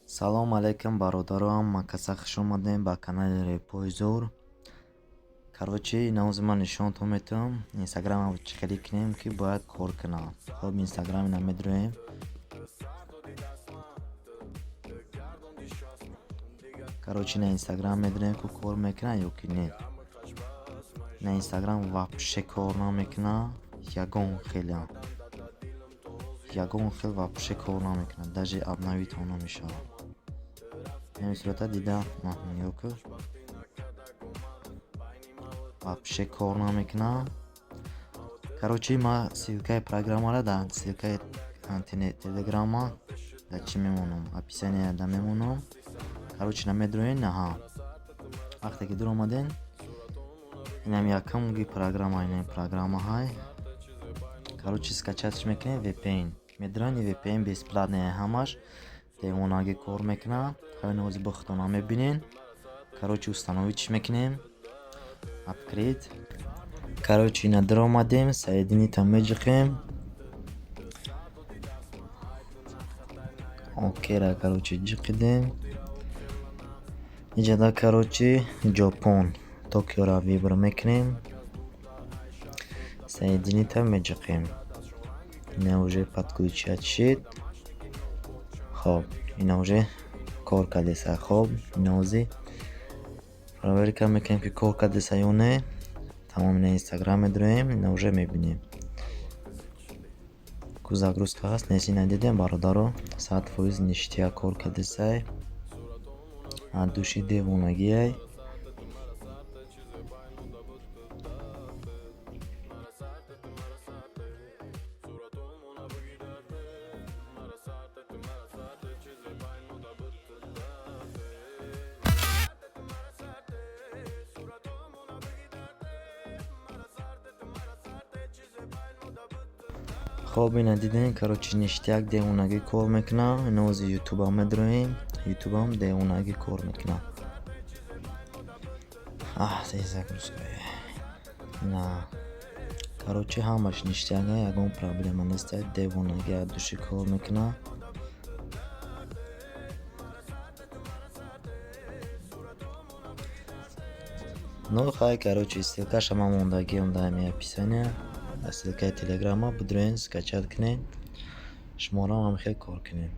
Салом алейкум, бародарам, макаса хуш омадем ба канали Репойзор. Короче, инавози ман нишонтон метавам инстаграмам чӣ хеле кунем, ки бояд кор кунам. Хоб, инстаграм ина медроем. Короче, на инстаграм медроем, ку кор мекунад ё ки не. На инстаграм вообще кор намекунад, ягон хелам. Ягон хел вообще кор намекунад, даже обновить он намешавад. Ҳамин сурата дида нигоҳ кун. Вообще кор намекунад. Короче, ма ссылкаи программаро дар ссылкаи телеграма дар чӣ мемонам? Описанияда мемонам. Короче, намедроен, аҳа. Вақте ки дур омаден, инам якум программа, инам программа ҳай. Короче, скачать мекунем VPN. Медроен, VPN бесплатный ҳамаш. Девонагӣ кор мекунад. Ҳамин ҳозир бо худтон мебинен. Короче, установить мекунем. Открыть. Короче, ина дур омадем, соединить меҷиқем. Окейра, короче, ҷиқидем. Иҷода, короче, Ҷопон, Токиоро выбор мекунем. Соединить меҷиқем. Ина уже подключать шид. Хоб, ина уже кор кардеса. Хоб, ина ҳозир проверка мекунем, ки кор кардеса ё не. Тамом, ина инстаграм медроем, ина уже мебинем. Ку загрузка ҳаст, нест, ина дидем, бародаро, 100% ништяк кор кардесай. Души девонагиай. Хоб, ина дидем, короче, ништяк девонагӣ кор мекунад. Ина ҳозир ютубам медроем, ютубам девонагӣ кор мекунад. Аҳ, загрузка. На. Короче, ҳамаш ништяк, ягон проблема нест, девонагӣ аз души кор мекунад. Ну хай, короче, ссылкаша ман мондагиам дар ҳамин описания. Ссылкаи телеграма бидроен, скачать кунед. Шуморо ҳам хел кор кунед.